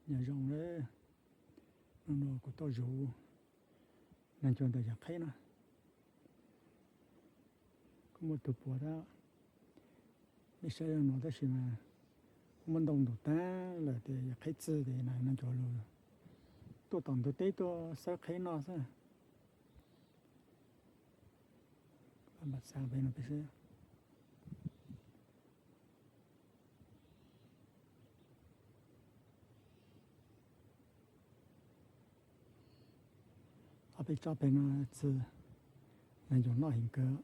Nyob zoo, hnub no kuv tuaj zuv neeg cuag ntawm yawg qheb no. Kuj muaj tus puav thiab, nej saib no tab sis mas kuj muab ntoo ntus tag lawm ces yawg qheb txij ces neeg cuag lug tuaj tom ntug teb tuaj xawb qheb noj xwb. Pab npam xav peb no peb seb. Ob peb tsob peg no txij neeg cuag noj heev kawg.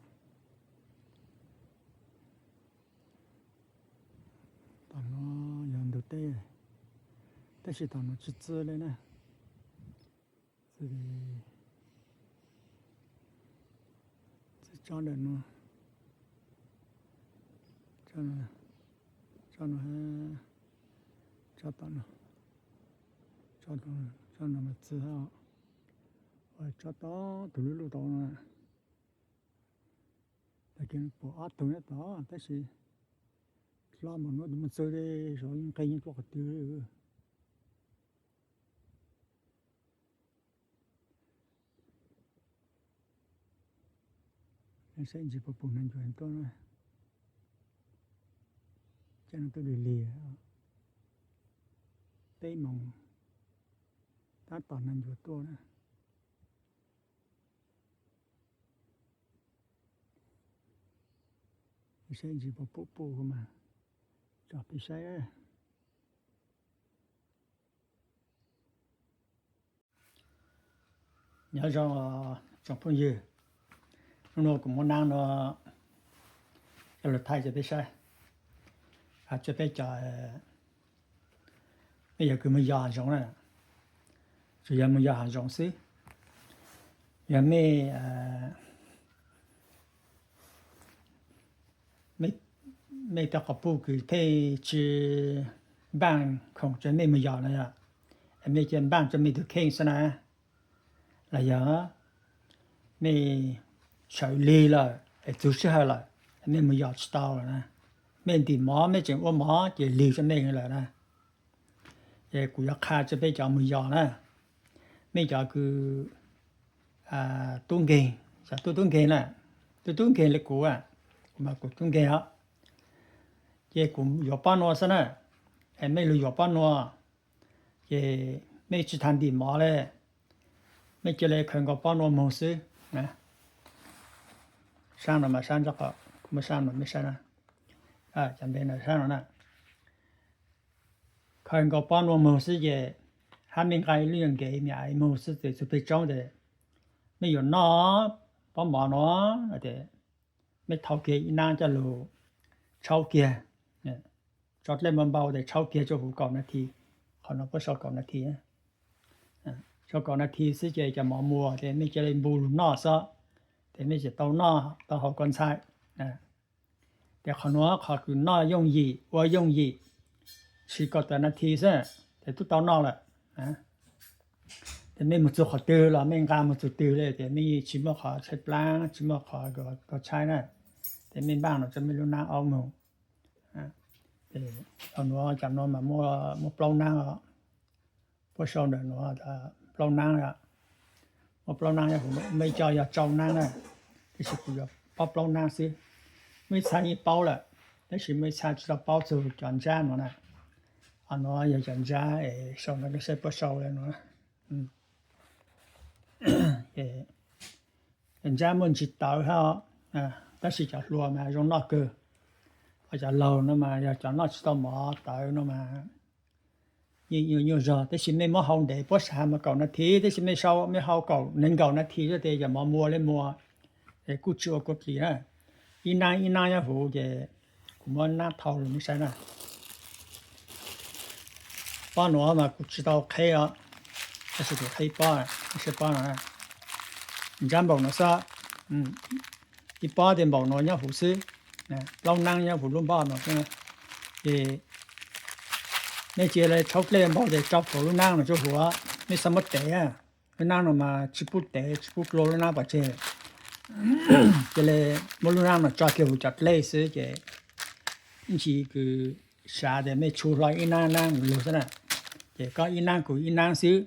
Tom no yog ntug teb, tab sis tom no tsis txij li na. Txij, txij tsob ntawm no, tsob no, tsob no, tsob tom no, tsob no mas txij, tsob tom tus lub lub tod no. Tag kis pom ob tug nyob tod tab sis hlob mus nuav tus mus txug li saum yeej qe yeej tuaj qhov twg. Saib ntsis puas pum neeg cuag tuaj na. Caij no tuaj lig lig, peb moos tab tom neeg cuag tuaj na. Saib ntsis puas pum pum mas tso peb saib. Nyob zoo tsoom phooj ywg, hnub no kuv muab nab no coj lug thaij rau peb saib, rau peb cov, peb yog kws mus yos hav zoov na, tsuas yog mus yos hav zoov xwb. Yog mej, mej tau qhov puj kws pheej tsi npaaj khoom rau mej mus yos na yog, mej cia npaaj rua mej tug kheej xwb na, los yog mej sawv lig lawm es txug sij hawm lawm, mej mus yos tsi tau lawm na, mej ntim mov mej tseem ua mov ces lig rua mej lawm na. Ces kuv yuav qha rua peb cov mus yos na, mej cov kws tub nkeeg, cov tub tub nkeeg na, tub tub nkeeg li kuv, kuv mas kuv tub nkeeg os, ces kuv yuav pob nua xwb na. Es mej lug yuav pob nua ces mej tsi tas ntim mov le, mej cia li khaws nkaus pob nua moog xwb. Saab no mas saab, kuv muab saab no mej saib na, cov npe no saab no na. Khaws nkaus pob nua moog xwb ces hab mej nqa lub nyuas nkev me ais moog xwb ces txug peg tsoob ces mej yuav noj pob mov no ces mej thau kiag ib nab coj lug tshaub kiag, tso dlej npau npau ces tshaub kiag rua huv kaum nas this, qhov no puab sau kaum nas this, sau kaum nas this xwb ces cov mov muag ces mej cia li npu lug noj xwb, ces mej tseem tau noj tau haus koj ntxhai. Ces qhov nuav qhov kws noj yooj yim ua yooj yim, tshis kaum tawm nas this xwb ces tub tau noj lawm. Ces mej moog txug qhov twg los mej nqa moog txug twg le ces mej tsi muaj qhov tshaib plab tsi muaj qhov kws tau tshaib na, ces mej npaaj no rua mej lub nab aub moog. Thaum nuav cov nuav mas muaj plaub nab, puab sau ntawm nuav plaub nab, muaj plaub nab, mej cov yog tsau nab na, tab sis kuv yuav paub plaub nab xwb. Mej txha yeej paub lawm, tab sis mej txha tsi tau paub txug cov ntsab nuav na. Qhov nuav yog cov ntsab es sau no mej saib puab sau le nuav. Cov ntsab muaj ntsis tawv hab, tab sis cov hluas mas zoo noj kawg. Ho cov laug no mas yog cov noj tsis tau mov tawv no mas yeej nyuaj nyuaj zog, tab sis mej muab hau ntev puab sau mas kaum nas this, tab sis mej sau mej hau kaum nees nkaum nas this xwb ces cov mov muag le muag, es kuj tsi ua kua dlis na. Ib nab ib nab nyob huv ces kuv muab nab thau lug mej saib na. Pob nuav mas kuv tsi tau qheb os, tab sis kuv qheb ib pob, mej saib pob no, ntsab npaum no xwb, ib pob tes npaum no nyob huv xwb, plaub nab nyob huv lub npoj no xwb. Ces mej cia li tshaub dlej npau tes tsau plhuav lub nab no rua huv, mej txhob muab tev, lub nab no mas tsi pub tev tsi pub dlua lub nab pov tseg. Cia li muab lub nab no tso kiag huv cov dlej xwb ces ib ntsis kws sav tes mej tshu hlo ib nab nab lug xwb na. Ces koj ib nab kuv ib nab xwb.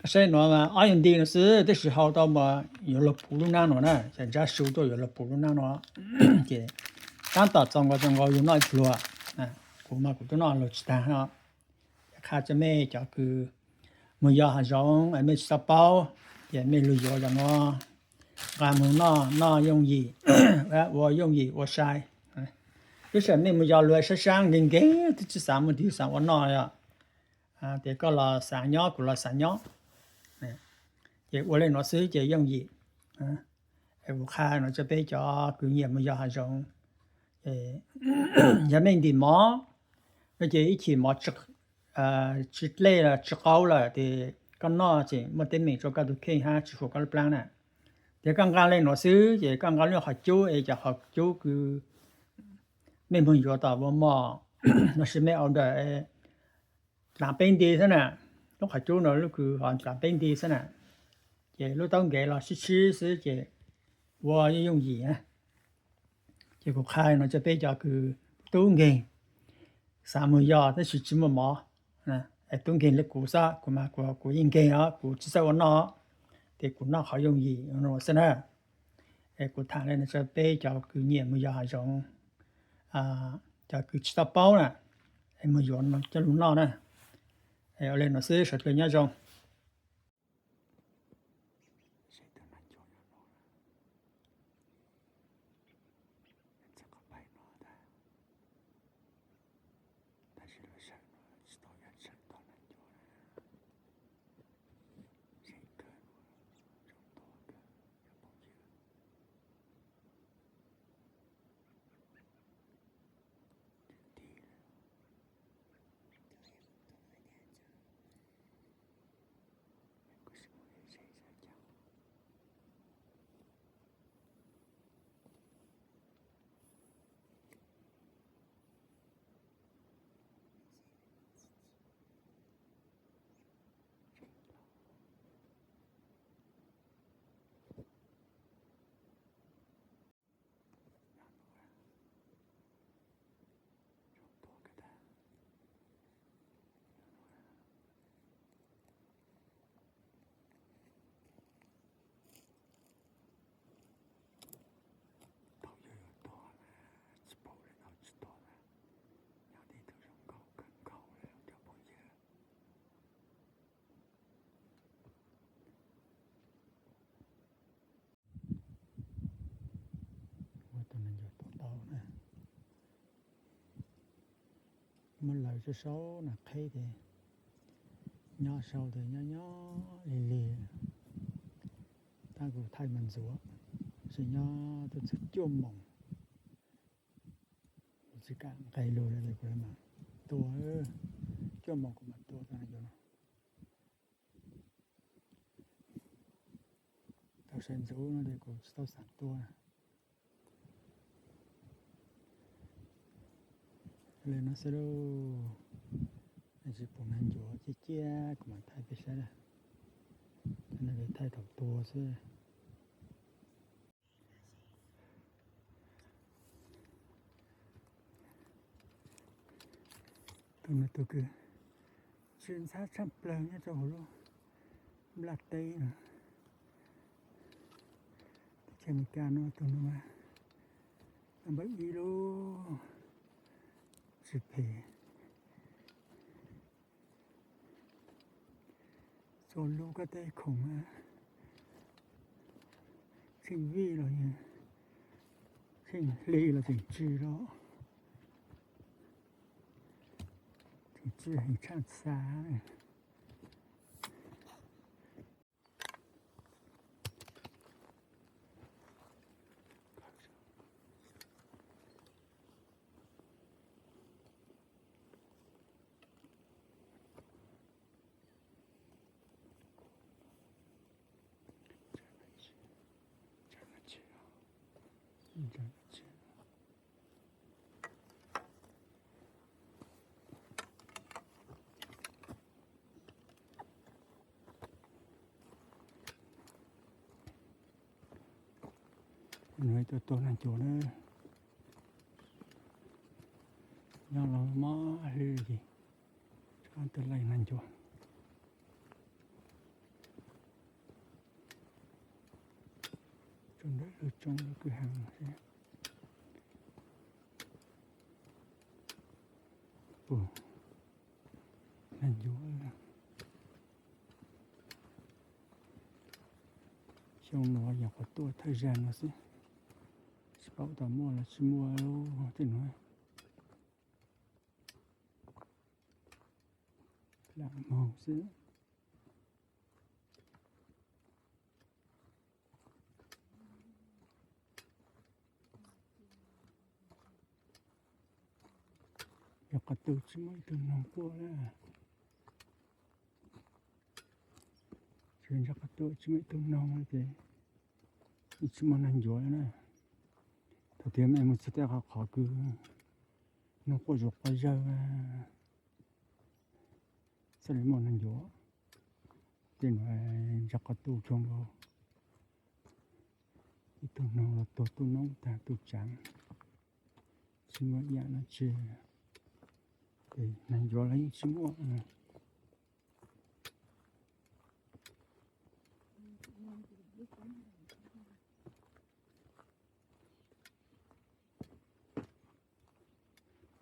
Koj saib no, ob yog nti no xwb tab sis hau tau mas yuav luag puv lub nab no na, ces ntsab su tuaj yuav luag puv lub nab no. Ces tab tom txaus nkaus txaus nkaus yus noj ib pluag. Kuv mas kuv twb noj luag tsis tag no. Qha rau mej cov kws mus yos hav zoov es mej tsis tau paub, ces mej lug yuav cov no, nqa mus noj, noj yooj yim, ua yooj yim ua sai. Tab sis mej mus yos luag sab sab nkeeg nkeeg twb tsis xav muaj tig xav ua noj os. Ces koj los xav nyob, kuv los xav nyob, ces ua li no xwb ces yooj yim. Kuv qha no rau peb cov kws nyiam mus yos hav zoov, yog mej ntim mov no ces ib chim mov tsis dlej los tsis qaub lawm ces koj noj tseem muaj teeb meem rau koj tus kheej hab tsis huam koj lub plaab na. Ces koj nqa li no xwb ces koj nqa lub qhov cub es cov qhov cub kws mej moog yuav tom Walmart lossis mej order dlav peb nti xwb na. Lub qhov cub no lub kws ho dlav peb nti xwb na, ces lub taub nkeeg los sib sib xwb ces ua yooj yim na. Ces kuv qha no rau peb cov kws tub nkeeg, xav mus yos tab sis tsis muaj mov, es tub nkeeg li kuv xwb, kuv mas kuv yeej nkeeg os, kuv tsis txawj ua noj, ces kuv noj qhov yooj yim no xwb na. Es kuv tham li no rau peb cov kws nyiam mus yos hav zoov, cov kws tsis tau paub na, es mus yuav coj lug noj na. Ua li no xwb, sawv daws nyob zoo. Tau yog yuav tuag na, tsis paub li tau tsis tuag na. Nyob tib tug zoo nkauj kawg nkaus li cov phooj ywg. Ua tus neeg yuav tuag tau na. Muab lawv sau sau na qheb ces nyob sau ces nyob nyob lig lig, tab kuv thaij mas ntxuav, tab sis nyob twb txog cuaj moos, kuv tsis kam nqes lug li ces kuv mam tua, cuaj moos kuv mam tua tus neeg yuav no. Tau sawv ntxov no ces kuv tsis tau xav tua. Li no xwb lauj, tsis pom neeg ncuav ciaj ciaj kuv mam thaij peb saib na. Cov no thaij thaum tua xwb. Tus no tus kws tsis ntxhab tshaj plawg nyob rau hauv lub nplaj teb no. Teb chaws Amelikas no tus no mas npawb ib lub, tsis phem. Txhua lub koj tej khoom, tsheej vij los, tsheej hli los tseem tsw los, tseem tsw heev tshaj xav. Nws tuaj tua neeg cuav na, nyob los mob hlwb ces Tus laij nag ncuav tso ntawm lub tsoob lub kwj ha xwb. Puag nag ncuav, xyoo no yog qhov tuaj thawj zag no xwb, tsis paub tas muaj los tsis muaj tej no. Lam moog xwb. Yog qhov twg tsis muaj ib tug noog quaj na. Tsis ntshe qhov twg tsis muaj ib tug noog ces tsis muaj nag ncuav na. Thaum twg mej mus txog tej qhov qhov kws noog quaj zuj quaj zawg txhaj li muaj nag ncuav. Tej no ntshe qhov twg tshoo nkaus, ib tug noog los tuag tuj noob tag tuj tsaav, tsis muaj ib yaam dab tsi, nag ncuav los yeej tsis muaj.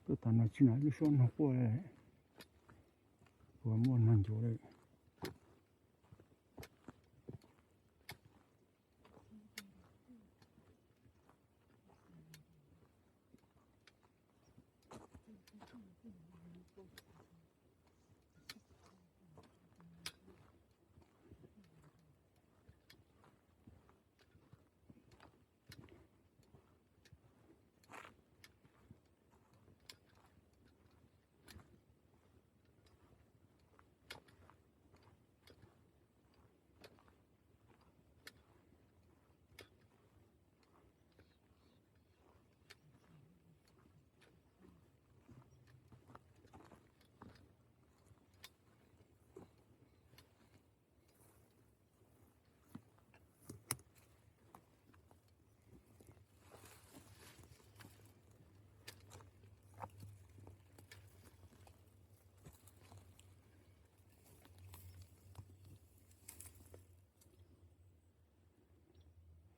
Tuaj tas no tsis hnov lub suab noog quaj li, puas muaj nag ncuav lawm.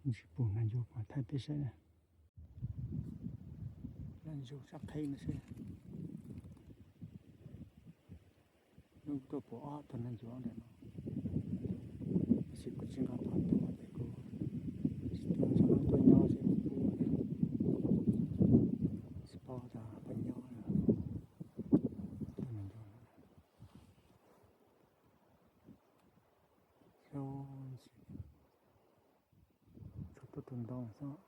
Tsis pum nag ncuav mas thaij peb saib na. Nag ncuav sab qheb no seb. Hnub tuaj pum ob tug nag ncuav ntawm no, tab sis kuv tsis nqa phom tuaj ces kuv tsis tau nrog lawv tuaj nyob seb puas pum, tsis paub tas puas nyob. Tus nag ncuav no, xyov, tshuav tuaj tus ntoo xwb,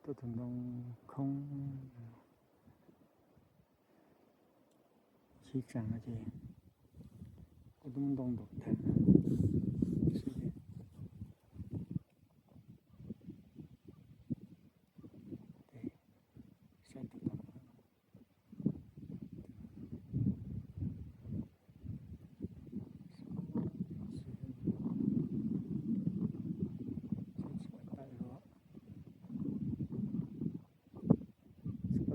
tuaj tus ntoo khoob. Sib tsaam no ces kuv twb muab ntoo ntaus tag xwb ces, saib tus tom no. Tsis pom tawm los, tsis pom tawm los,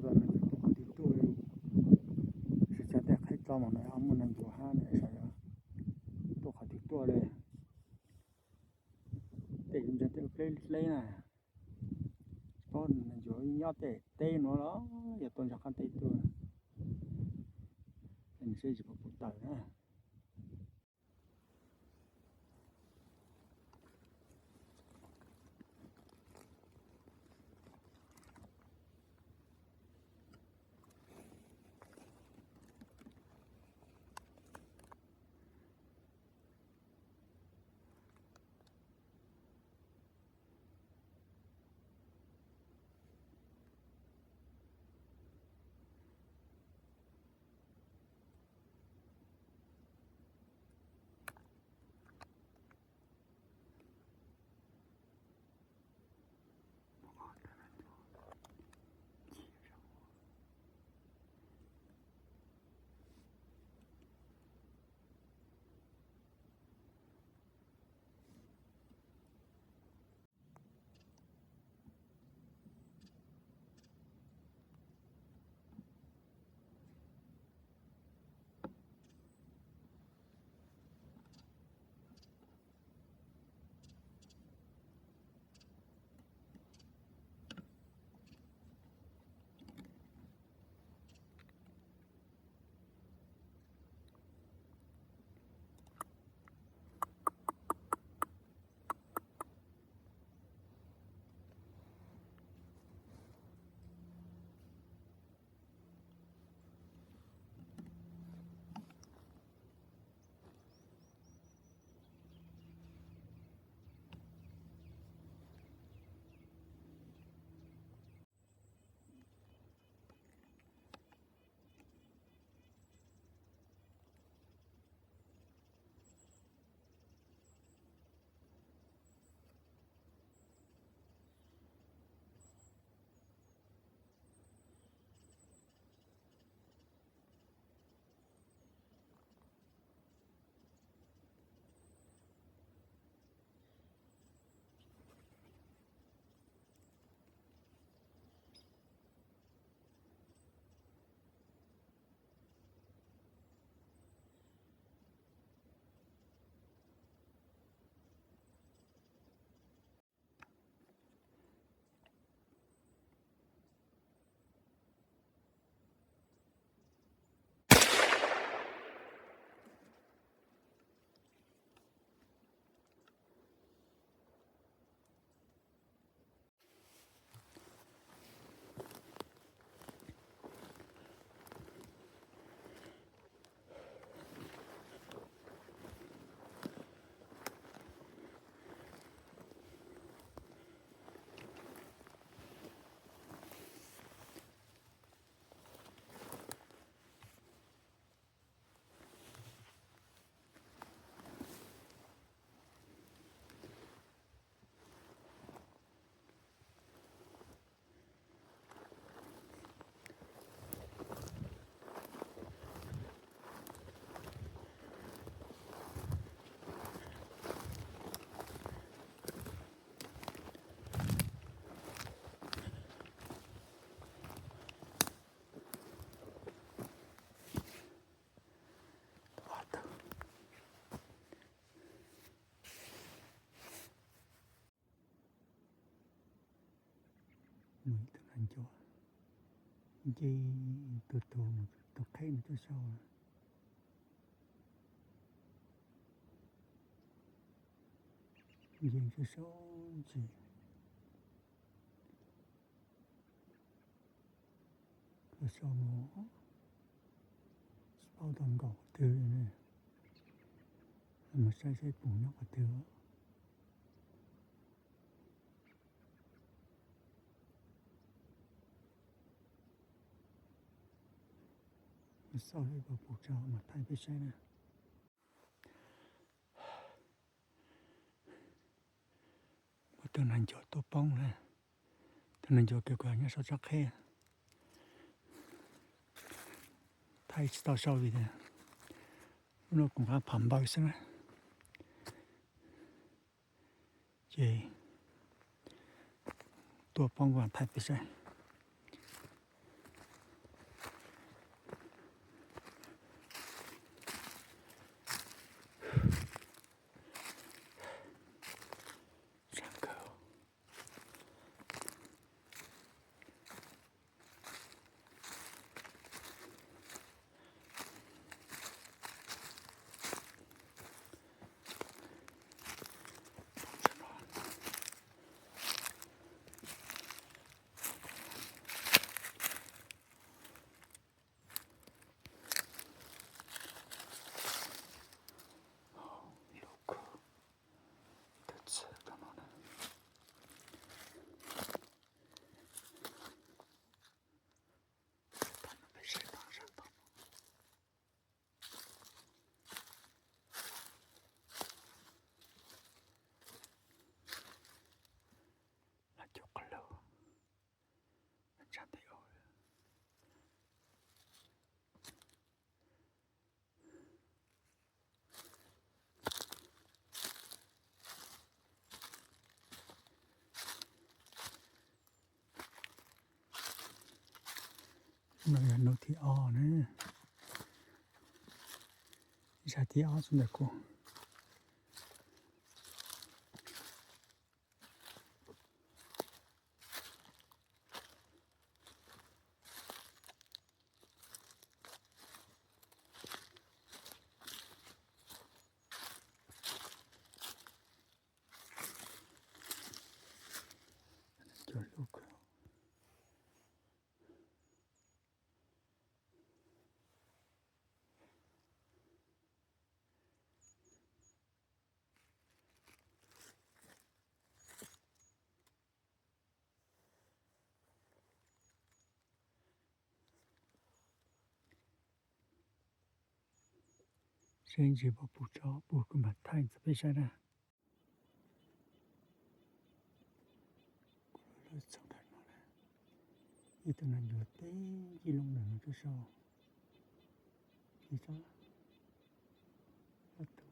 tuaj qhov twg tuaj li. Tsis tsa tej qhib tso mas no ho muaj neeg ncuav hab no, saib yog tuaj qhov twg tuaj li. Tej ntawd tej hleb hleb na, tsis paub neeg ncuav nyob tej teb nuav los yog tuaj ntog qab teb tuaj. Saib tsis pom puas tawm na. cuab, nce tus tus tus qheb no tuaj sau, nce tuaj sau ntsis. Koj sau no, tsis paub tau nkaum qhov twg li ne. Mus saib saib puas nyob qhov twg. Xauj seb puas pom tso mas thaij peb saib na. Muaj tus nas ncuav tuaj poob na. Tus nas ncuav kiag kuv nyob saum tsob qheb. Thaij tsis tau sau vim tias lub no kuv nqa pham npaws xwb na. Ces tuaj poob kuv thaij peb saib. Los cuag qhov laus, ntshai tes ua. No yog hnub thib ob na. Zaum thib ob xwb ntawm kuv. Seb ntsis puas pom tso, pom kuv mam thaij txog peb saib na. Kuv lawv txog ntawm no na, ib tug nas ncuav teb yij loo ntawm no tuaj sau. Ib tsob, ob tug,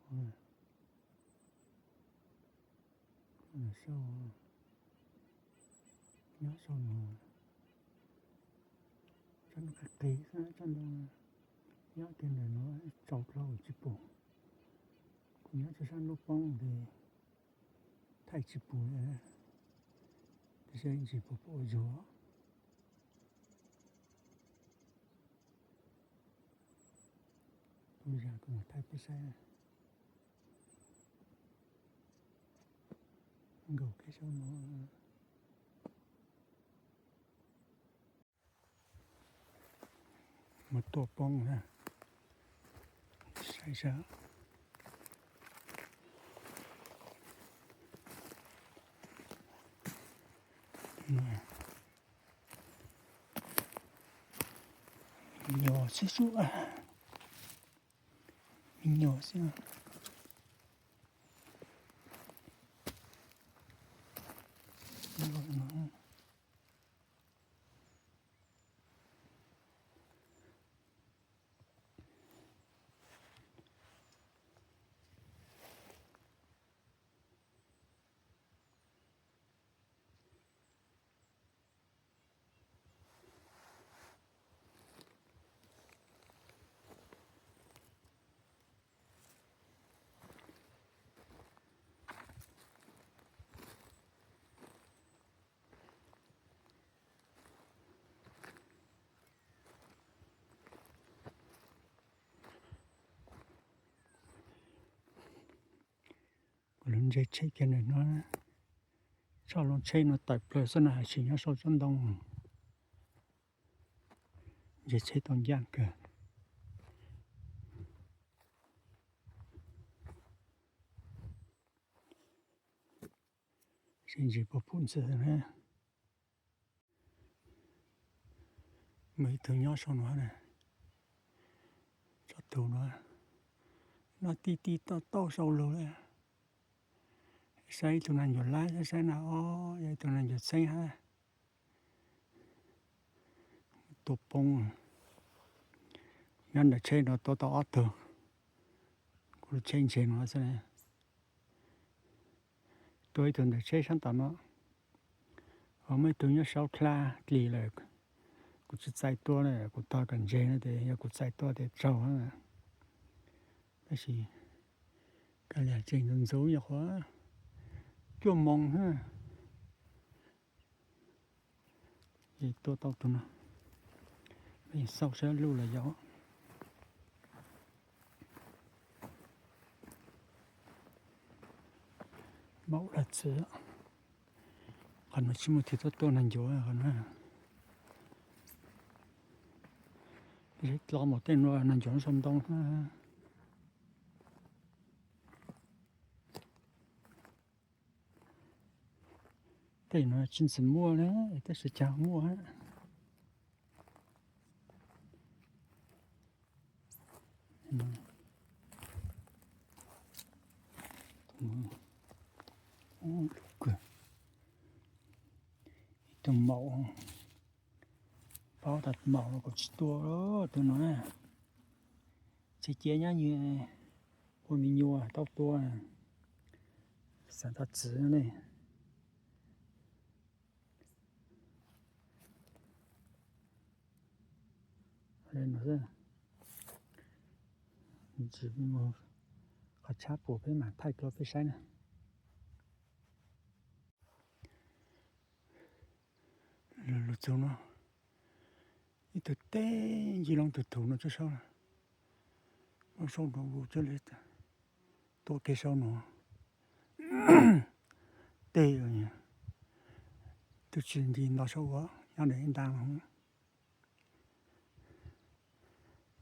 sau, nyob sau no, tsob ntoo qis qis xwb, tsob ntoo nyob kiag ntawm no tsaus dlhau tsis pom. Kuv nyob tsis sab hnub poob ces thaij tsis pom li, tiam sis ntsis puas pom zuag. Ib zag kuv mam thaij peb saib. Nkaum kiag saum no. Mus tuaj poob na, saib saib. Nyuam xib xub, nyuam xwb. Lub ntses tsheb kiag ntawm no, txoj loo tsheb no tawm plaws xwb na, hais tsis nyob saum tsob ntoo. Ntses tsheb tau ncaj kawg. Seb ntses puas pum ntxiv na. Muaj ib tug nyob saum no na, tsob tug no, no ti ti tau tau saum lug li. Saib ib tug nas ncuav lab, saib na, o, yog ib tug nas ncuav txheeb hab. Tua poob. Nyob ntawm tsheb no tua tau ob tug, kuv lub tsheb ntses no xwb. Tua ib tug ntawm tsheb sab tom no, ho muaj ib tug nyob saum dlab dlis lawm. Kuv tsis txais tua na, kuv tos kom ntses no ces yog kuv txais tua ces raug. Tab sis kav liam tseem ntxuav ntxuav nyuam qhuav cuaj moos na. Tua tau tus no, xauj saib luj los yau. Maum laj txiv, qhov no tsis muaj tus tuaj tua nas ncuav qhov no. Zeb dlo mus tej no nas ncuav sau ntoo. Tej no tsis ntxim muaj na, tab sis cas muaj. Ib tug maum, paub tas maum los kuv tsis tua tus no na. Txiv cia nyob nyias ua me nyuam tau tua, xav tau txiv ne. Qhov tshab puas peb mam thaij rau peb saib na. Lug txug no, ib tug teb ncig loo tug tug no tsob saub, lub saub no ua tsob li tuaj kiag saub no. Tej twb tsis nti nto saub ua, nyob ntawm ib nta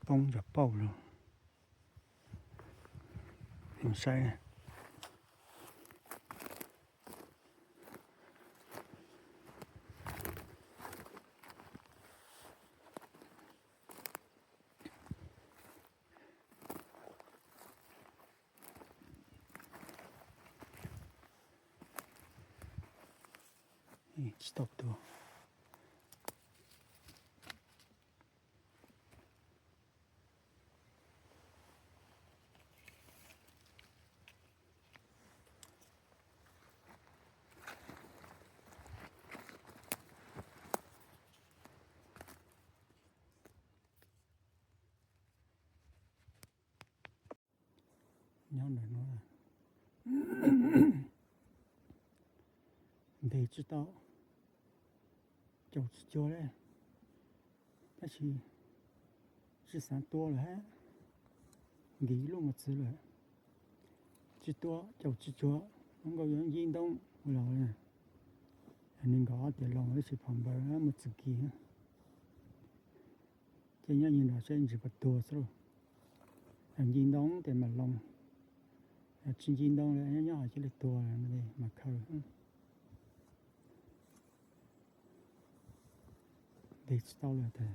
poob cov pauj lug. Saib. Tsis tau tua. Nyob ntawm no, ntes tsis tau, caum tsis cuag li, tab sis tsis xav tua lawm hab, nkim lub mos txwv lawm, tsis tua caum tsis cuag, zoo nkaus yuav nce ntoo los. Nees nkaum ob tiam loos tab sis phom npawg muaj txwv kis. Ces nyob nyias nrog saib ntsis puas tuag xwb lauj. Yog nce ntoo ces mam loos, yog tsis nce ntoo li nyob nyob cia li tuag mas khaws. Ntes tsis tau li tas.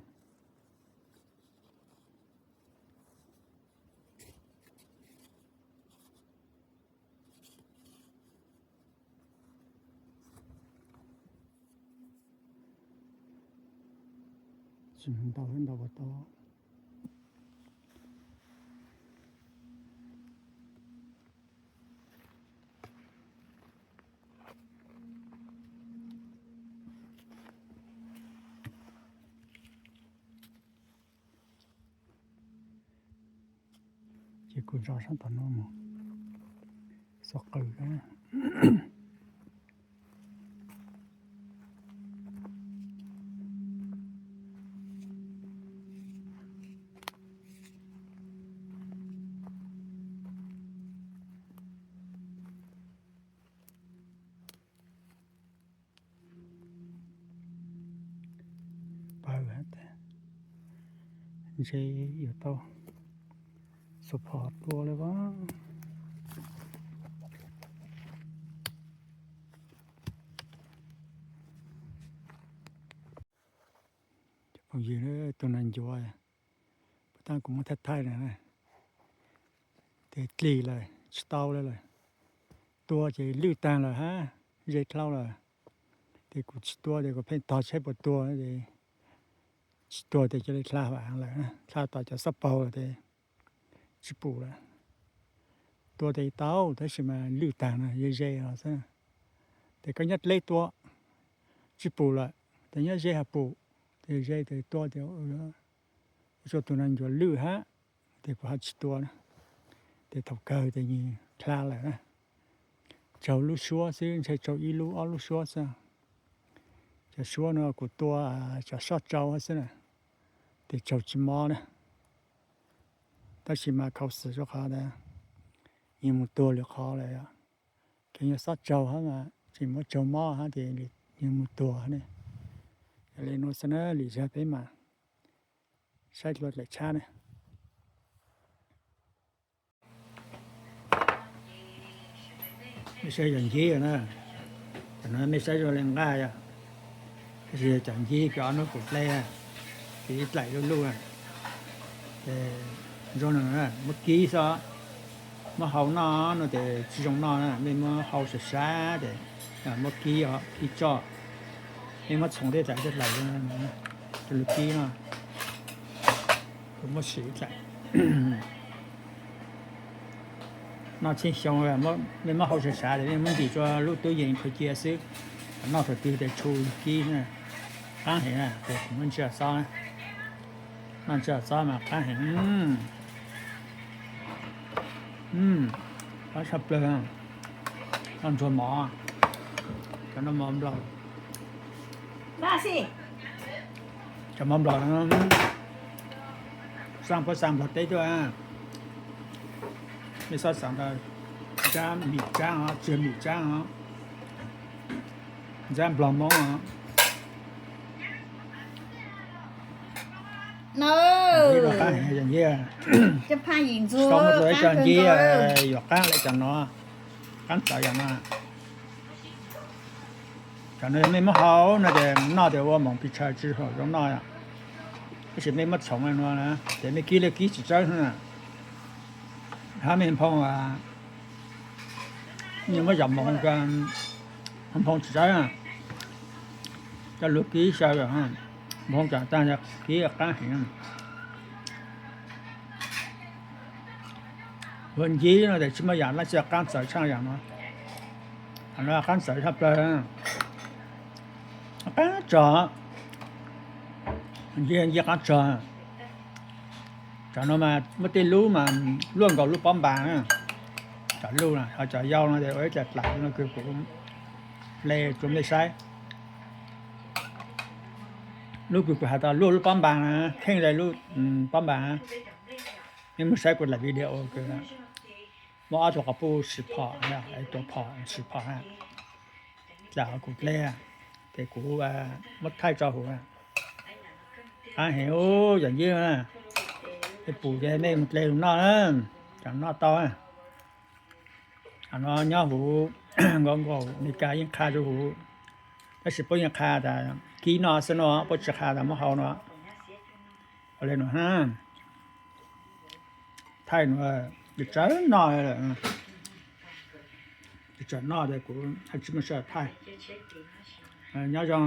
Tsis ntau ntau puas tau. Ces kuv zov sab tom no mus, xov qws. Ntshe yuav tau xuas phom tua lawm as. Cov phooj ywg, tus nas ncuav, puas tas kuv muab thaij thaij na, tes dlig lawm tsis tau li lawm. Tua ces lwj tag lawm hab ze dlhau lawm. Ces kuv tsis tua ces kuv pheej tog saib puas tuag, tsis tuag ces cia li dlha vam lawm, dlha tom cov xab paug lawm ces tsis pum lawm. Tua ces tau tab sis mas lwj tag no ze ze os xwb. Ces koj nyob dleb tua tsis pum lawm, ces nyob ze ho pum, ces ze ces tua ces ua rua tus nas ncuav lwj hab, ces kuv ho tsis tua na. Ces thaum kawg ces nws dlha lawm na. Tsaug lub suab xwb, ntshe tsaug ib lub ob lub suab xwb. Cov suab no kuv tua cov soj tsau xwb na, ces tsaug tsis mob na. Tab sis mas khaus xwm rua qhov tias yus mus tuag lwm qhov lawm, ces yog xob tsaug hab mas tsis muab tsaug mob hab ces yus mus tuag ne. Yog li nuav xwb na, lwm zag peb mas saib dlua dlaim tshab na. Mej saib cov ncib na, cov no mej saib zoo le nqaj yom, tab sis cov ncib cov ob nub kuv dleb, ces ib dlaim luj luj, ces zoo no muab kib xwb, muab hau noj no ces tsis zoo noj na, mej muab hau sav sav ces muab kib, kib tsoj, mej muab txhoov tej dlaim tej dlaim rua luag kib no, kuv muab sim ib dlaim. Noj tsheej xyoo, mej muab hau sav sav ces mej muab ntim rua lub tub yees khaws cia xwb, noj thaum twg ces tshu kib, qaab heev, ces kuv muab ntsia xob, noj ntsia xob mas qaab heev. Qaab tshaj plawg, noj ntsuag mov, cov noj mov nplaum, cov mov nplaum, xaa puab xaa nplog teb tuaj, mej xob xaav tau ntsab mim tsaab os, tsis yog mim tsaab os, ntsab nplog moob os. Qaab heev, tsis tau muaj dlua ib co ncib yuav qaab le cov no, qaab txawv yam no. Cov no mej muab hau no ces noj ces ua moov pis tshaws tsis zoo noj, tab sis mej muab txhoov no ces mej kib le kib tsis tsawb na, hab mej nphoo, mej muab zom moov, nphoo tsis tsawb, coj lug kib xyaw, nphoo tag kib qaab heev. Ua ncib no ces tsis muaj yam dlaab tsi qaab txawv tshaj yam no, no qaab txawv tshaj plawg, qaab tsawv, ncib qaab tsawv. Cov no mas muaj tej lub mas luaj nkaus lub pob npas, cov luj na, ho cov yau no ces ua ib dlaim dlaim no kws kuv le rua mej saib. Lub kws kuv has tas luaj lub pob npas na, kheej le lub pob npas. Mej moog saib kuv dlaim video kws muaj ob tug quas puj siv phom, tua phom siv phom na, dlaim kuv dleb, ces kuv muab thaij rua huv. Qaab heev, yog ncib, mej pum ces mej moog dle lug noj, cov noj tau. Qhov no nyob huv, nkaus nkaus Amelikas yeej qha rua huv, tab sis puab yeej qha tas kib noj xwb no, puab tsis qha tas muab hau no. Ua le nuav hab, thaij nuav, tsawv noj lawm, tsawv noj ces kuv tsis muaj sij hawm thaij. Nyob zoo.